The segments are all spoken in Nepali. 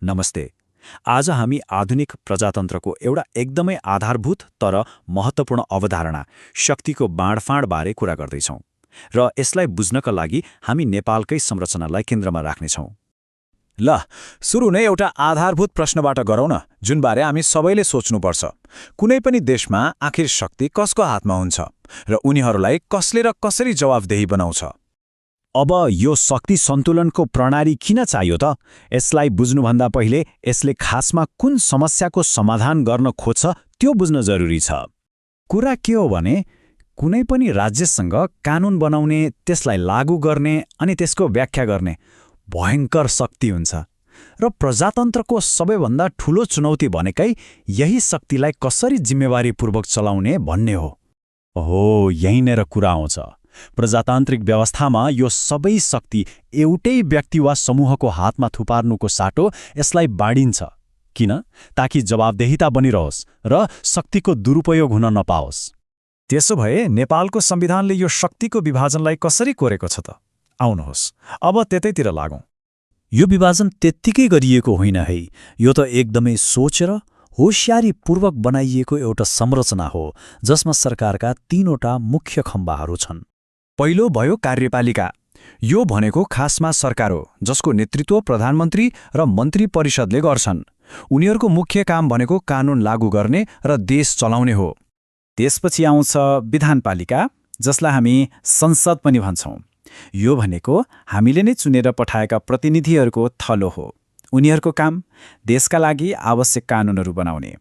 नमस्ते। आज हामी आधुनिक प्रजातन्त्रको एउटा एकदमै आधारभूत तर महत्त्वपूर्ण अवधारणा शक्तिको बाँडफाँडबारे कुरा गर्दैछौँ र यसलाई बुझ्नका लागि हामी नेपालकै संरचनालाई केन्द्रमा राख्नेछौँ। ल सुरु नै एउटा आधारभूत प्रश्नबाट गरौँ न, जुनबारे हामी सबैले सोच्नुपर्छ। कुनै पनि देशमा आखिर शक्ति कसको हातमा हुन्छ र उनीहरूलाई कसले र कसरी जवाफदेही बनाउँछ? अब यो शक्ति सन्तुलनको प्रणाली किन चाहियो त? यसलाई बुझ्नुभन्दा पहिले यसले खासमा कुन समस्याको समाधान गर्न खोज्छ त्यो बुझ्न जरुरी छ। कुरा के हो भने कुनै पनि राज्यसँग कानुन बनाउने, त्यसलाई लागू गर्ने अनि त्यसको व्याख्या गर्ने भयङ्कर शक्ति हुन्छ र प्रजातन्त्रको सबैभन्दा ठूलो चुनौती भनेकै यही शक्तिलाई कसरी जिम्मेवारीपूर्वक चलाउने भन्ने हो। यहीँनेर कुरा आउँछ। प्रजातान्त्रिक व्यवस्थामा यो सबै शक्ति एउटै व्यक्ति वा समूहको हातमा थुपार्नुको साटो यसलाई बाँडिन्छ। किन? ताकि जवाबदेहिता बनिरहोस् र शक्तिको दुरुपयोग हुन नपाओस्। त्यसो भए नेपालको संविधानले यो शक्तिको विभाजनलाई कसरी कोरेको छ त? आउनुहोस् अब त्यतैतिर लागौँ। यो विभाजन त्यत्तिकै गरिएको होइन है। यो त एकदमै सोचेर होशियारीपूर्वक बनाइएको एउटा संरचना हो जसमा सरकारका 3वटा मुख्य खम्बाहरू छन्। पहिलो भयो कार्यपालिका। यो भनेको खासमा सरकार हो जसको नेतृत्व प्रधानमन्त्री र मन्त्री परिषदले गर्छन्। उनीहरूको मुख्य काम भनेको कानुन लागू गर्ने र देश चलाउने हो। त्यसपछि आउँछ विधानपालिका, जसलाई हामी संसद पनि भन्छौँ। यो भनेको हामीले नै चुनेर पठाएका प्रतिनिधिहरूको थलो हो। उनीहरूको काम देशका लागि आवश्यक कानुनहरू बनाउने।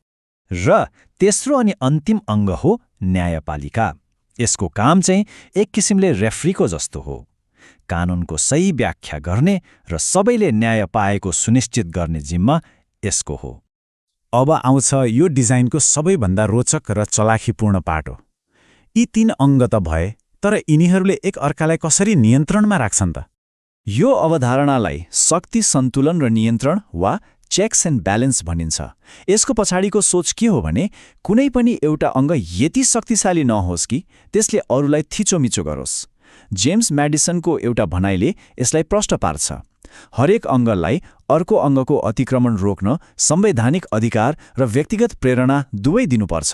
र तेस्रो अनि अन्तिम अङ्ग हो न्यायपालिका। यसको काम चाहिँ एक किसिमले रेफ्रीको जस्तो हो। कानुनको सही व्याख्या गर्ने र सबैले न्याय पाएको सुनिश्चित गर्ने जिम्मा यसको हो। अब आउँछ यो डिजाइनको सबैभन्दा रोचक र चलाखीपूर्ण पाटो। यी 3 अङ्ग त भए, तर यिनीहरूले एक अर्कालाई कसरी नियन्त्रणमा राख्छन् त? यो अवधारणालाई शक्ति सन्तुलन र नियन्त्रण वा चेक्स एन्ड ब्यालेन्स भनिन्छ। यसको पछाडिको सोच के हो भने कुनै पनि एउटा अङ्ग यति शक्तिशाली नहोस् कि त्यसले अरूलाई थिचोमिचो गरोस्। जेम्स म्याडिसनको एउटा भनाइले यसलाई प्रष्ट पार्छ। हरेक अङ्गलाई अर्को अङ्गको अतिक्रमण रोक्न संवैधानिक अधिकार र व्यक्तिगत प्रेरणा दुवै दिनुपर्छ।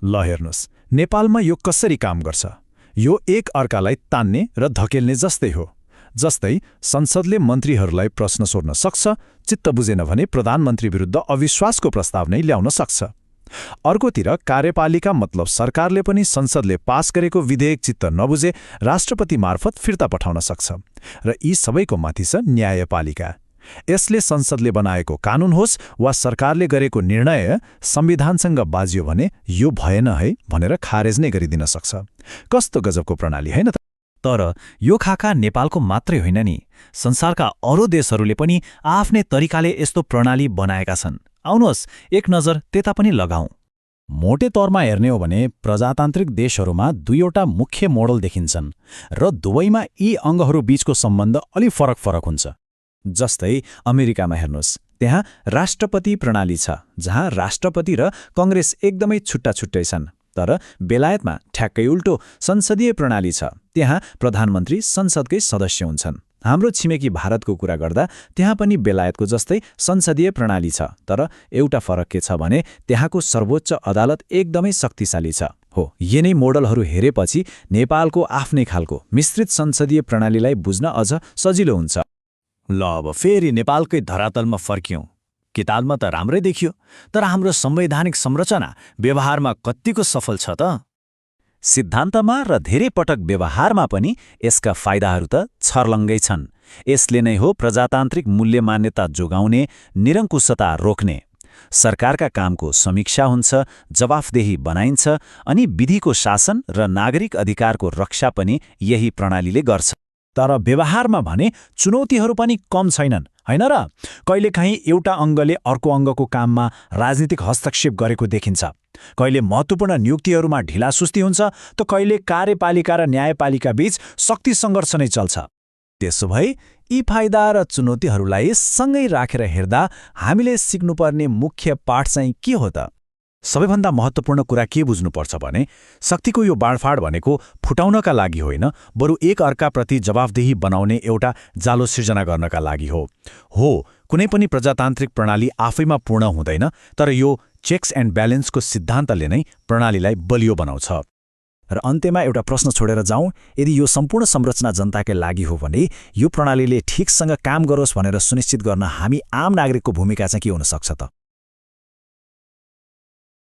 ल हेर्नुहोस्, नेपालमा यो कसरी काम गर्छ। यो एक अर्कालाई तान्ने र धकेल्ने जस्तै हो। जस्तै संसदले मन्त्रीहरूलाई प्रश्न सोध्न सक्छ, चित्त बुझेन भने प्रधानमन्त्री विरुद्ध अविश्वासको प्रस्ताव नै ल्याउन सक्छ। अर्कोतिर कार्यपालिका मतलब सरकारले पनि संसदले पास गरेको विधेयक चित्त नबुझे राष्ट्रपति मार्फत फिर्ता पठाउन सक्छ। र यी सबैको माथि छ न्यायपालिका। यसले संसदले बनाएको कानुन होस् वा सरकारले गरेको निर्णय संविधानसँग बाजियो भने यो भएन है भनेर खारेज नै गरिदिन सक्छ। कस्तो गजबको प्रणाली हैन त? तर यो खाका नेपालको मात्रै होइन नि, संसारका अरू देशहरूले पनि आफ्नै तरिकाले यस्तो प्रणाली बनाएका छन्। आउनुहोस् एक नजर त्यता पनि लगाऊँ। मोटे तौरमा हेर्ने हो भने प्रजातान्त्रिक देशहरूमा 2वटा मुख्य मोडल देखिन्छन् र दुवैमा यी अङ्गहरू बीचको सम्बन्ध अलि फरक हुन्छ। जस्तै अमेरिकामा हेर्नुहोस्, त्यहाँ राष्ट्रपति प्रणाली छ जहाँ राष्ट्रपति र कांग्रेस एकदमै छुट्टा छुट्टै छन्। तर बेलायतमा ठ्याक्कै उल्टो संसदीय प्रणाली छ। त्यहाँ प्रधानमन्त्री संसदकै सदस्य हुन्छन्। हाम्रो छिमेकी भारतको कुरा गर्दा त्यहाँ पनि बेलायतको जस्तै संसदीय प्रणाली छ, तर एउटा फरक के छ भने त्यहाँको सर्वोच्च अदालत एकदमै शक्तिशाली छ। हो, यिनै मोडलहरू हेरेपछि नेपालको आफ्नै खालको मिश्रित संसदीय प्रणालीलाई बुझ्न अझ सजिलो हुन्छ। ल अब फेरि नेपालकै धरातलमा फर्कियौँ। किताबमा त राम्रै देखियो, तर हाम्रो संवैधानिक संरचना व्यवहारमा कत्तिको सफल छ त? सिद्धान्तमा र धेरै पटक व्यवहारमा पनि यसका फाइदाहरू त छर्लङ्गै छन्। यसले नै हो प्रजातान्त्रिक मूल्य मान्यता जोगाउने, निरङ्कुशता रोक्ने। सरकारका कामको समीक्षा हुन्छ, जवाफदेही बनाइन्छ अनि विधिको शासन र नागरिक अधिकारको रक्षा पनि यही प्रणालीले गर्छ। तर व्यवहारमा भने चुनौतीहरू पनि कम छैनन्, हैन र? कहिलेकाहीँ एउटा अङ्गले अर्को अङ्गको काममा राजनीतिक हस्तक्षेप गरेको देखिन्छ। कहिले महत्त्वपूर्ण नियुक्तिहरूमा ढिलासुस्ती हुन्छ, त कहिले कार्यपालिका र न्यायपालिका बीच शक्ति सङ्घर्ष नै चल्छ। त्यसो भए यी फाइदा र चुनौतीहरूलाई सँगै राखेर हेर्दा हामीले सिक्नुपर्ने मुख्य पाठ चाहिँ के हो त? सबैभन्दा महत्त्वपूर्ण कुरा के बुझ्नुपर्छ भने शक्तिको यो बाँडफाँड भनेको फुटाउनका लागि होइन, बरु एक अर्काप्रति जवाफदेही बनाउने एउटा जालो सिर्जना गर्नका लागि हो। कुनै पनि प्रजातान्त्रिक प्रणाली आफैमा पूर्ण हुँदैन, तर यो चेक्स एन्ड ब्यालेन्सको सिद्धान्तले नै प्रणालीलाई बलियो बनाउँछ। र अन्त्यमा एउटा प्रश्न छोडेर जाउँ, यदि यो सम्पूर्ण संरचना जनताकै लागि हो भने यो प्रणालीले ठिकसँग काम गरोस् भनेर सुनिश्चित गर्न हामी आम नागरिकको भूमिका चाहिँ के हुन सक्छ त?